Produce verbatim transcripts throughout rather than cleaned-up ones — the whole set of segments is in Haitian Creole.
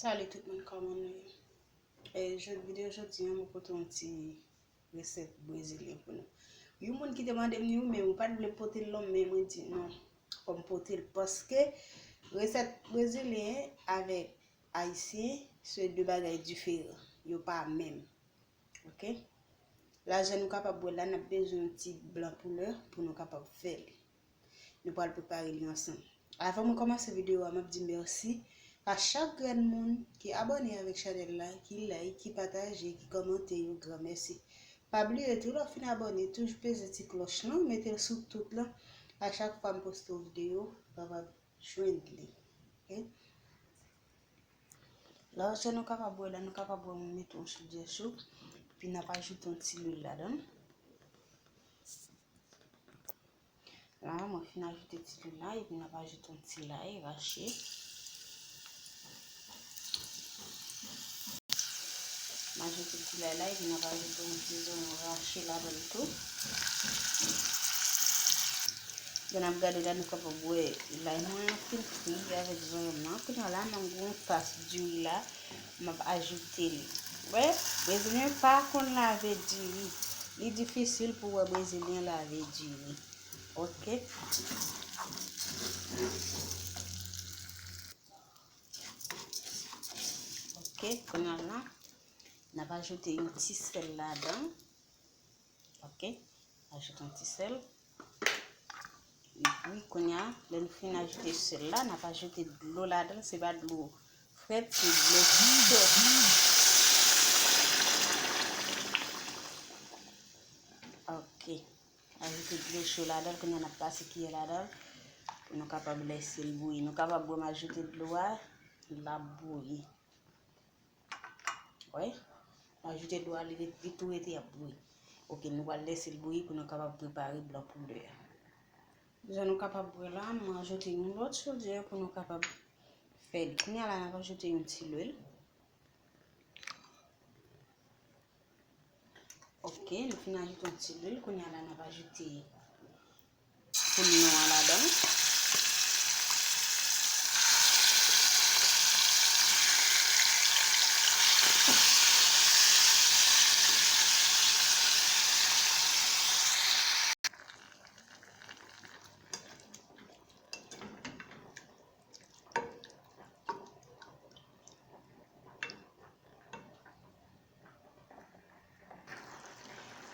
Salut tout moun, kòman nou ye? E, jò-, videyo jodi a, mwen pote yon ti resèt brezilyen pou nou. Yon moun ki te mande m li, wi, men ou pa t vle pote l non, men mwen di non, fò m pote l, paske resèt brezilyen avèk ayisyen, se de bagay diferan. Yo pa menm. Oke? Lajan nou kapab wè la, n ap bezwen yon ti blan poulè pou nou kapab fè li. Nou pral prepare li ansanm. Avan mwen kòmanse videyo a, m ap di mèsi a chak grenn moun ki abòne avèk chanèl la, ki like, ki pataje, ki kòmante, yon gran mèsi. Pa bliye tou, lè w fin abòne, toujou peze ti klòch lan, mete l sou tout lan. A chak fwa m poste yon videyo, w kapab jwenn li. Oke? Lajan nou kapab wè la, nou kapab wè mwen mete yon chodyè cho, epi n ap ajoute yon ti lwil ladan l. La, mwen fin ajoute ti lwil la, epi n ap ajoute yon ti lay rache. M ajoute ti lay la, epi n ap ajoute yon ti zonyon rache ladan l tou. Lè n ap gade la, nou kapab wè lay mwen an fin fri avèk zonyon m nan. Kounye a la, m gen yon tas diri la, m ap ajoute li. Wè, brezilyen pa konn lave diri. Li difisil pou wè brezilyen lave diri. Oke. Oke, kounye a la, n ap ajoute yon ti sèl ladan. Oke, ajoute yon ti sèl. Epi, kounye a, lè nou fin ajoute sèl la, n ap ajoute dlo ladan l, se pa dlo frèt, se dlo cho. Oke. Ajoute dlo cho ladan l, kounye a n ap pase kiyè ladan l pou nou kapab lèse l bouyi. Nou kapab wè m ajoute dlo a, l ap bouyi. Wè, m ajoute dlo a, li, li tou rete ap bouyi. Oke, nou pral lèse l bouyi pou nou kapab prepare blan poulè a. Deja nou kapab wè la, m ajoute yon lòt chodyè pou nou kapab fè li. Kounye a la, n ap ajoute yon ti lwil. Oke, nou fin ajoute yon ti lwil. Kounye a la, n ap ajoute poul nou an ladan l.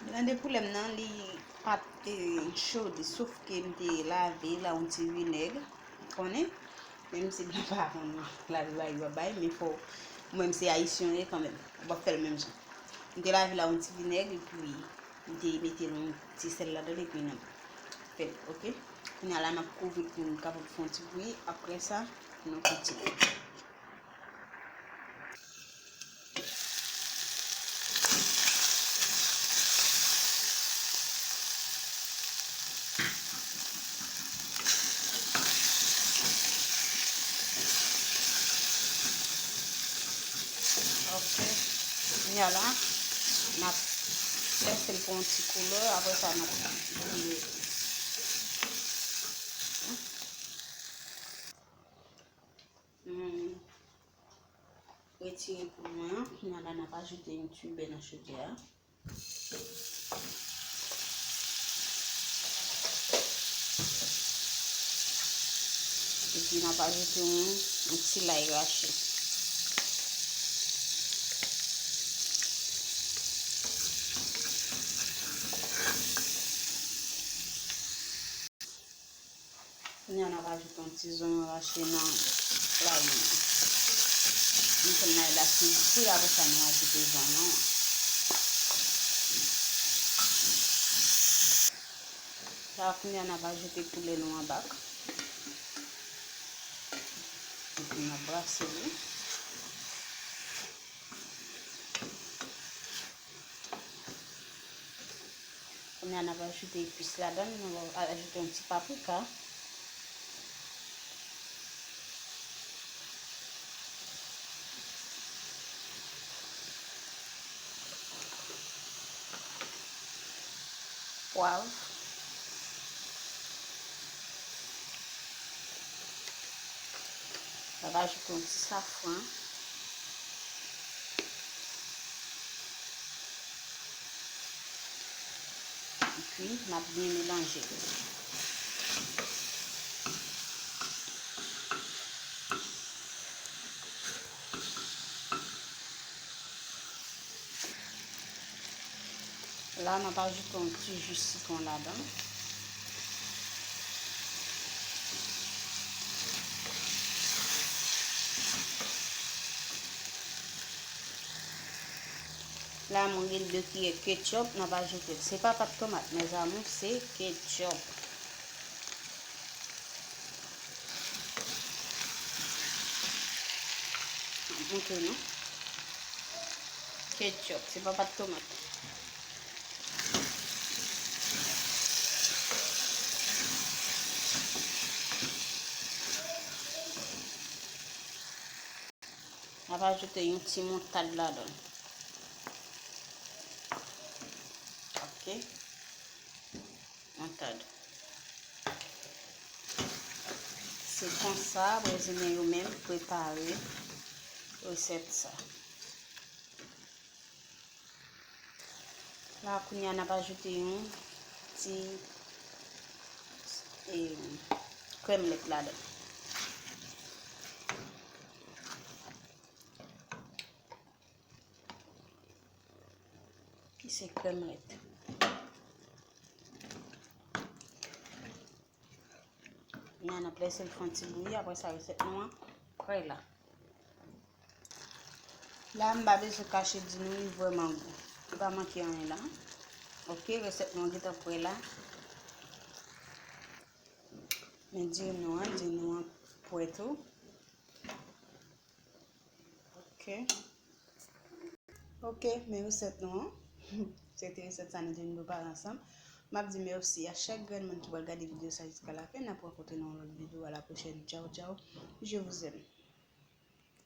Blende poulè m nan, li pa t, eh, cho, li sof ke m te lave l ak yon ti vinèg, ou konnen, menm si blan pa konn lave bagay yo ap bay, men fò, mwen menm se ayisyen ou ye kanmenm, ou p ap fè l menm jan. M te lave l ak yon ti vinèg, epi m te mete yon ti sèl ladan l, epi n ap fè l, oke? Kounye a la, n ap kouvri l pou l kapab fè yon ti bouyi, apre sa, nou kontinye. Oke. Kounye a la, n ap lèse l pran yon ti koulè, apre sa, n ap vire. Hmm. Retire poul mwen an. Kounye a la, n ap ajoute yon tibè nan chodyè a. Epi n ap ajoute yon, yon ti lay rache. Kounye a, n ap ajoute yon ti zonyon rache nan lay nou an. Nou fè lay la fin fri, apre sa, nou ajoute zonyon an. Sa a, kounye a, n ap ajoute poulè nou an bak. Epi, n ap brase li. Kounye a, n ap ajoute epis ladan l, nou va ajoute yon ti paprika. Pwav. N ap ajoute yon ti safran. Epi, n ap byen melanje l. La, n ap ajoute yon ti ji sitwon ladan. La, mwen gen de kiyè ketchup, n ap ajoute l. Se pa pat tomat, mes amours, se ketchup. M ap montre nou. Ketchup, se pa pat tomat. M ap ajoute yon ti moutad ladan. Ok. Moutad. Se konsa brezilyen yo menm prepare resèt sa. La, kounye a, n ap ajoute yon ti, e, krèm lèt ladan. Ki se krèm lèt. Kounye a, n ap lese l fè yon ti bouyi, apre sa, resèt nou an prè la. La, m pa bezwen kache di nou, li vrèman gou. Li pa manke anyen la. Ok, resèt nou an gentan prè la. Men diri nou an, diri nou an prè tou. Ok. Ok, men resèt nou an. Se te resèt sa nou te vin prepare ansanm. M ap di mèsi a chak grenn moun ki pral gade videyo sa jiska lafen. N ap rankontre nan yon lòt videyo. A la pwochèn. Tchaw, tchaw. Je vous aime.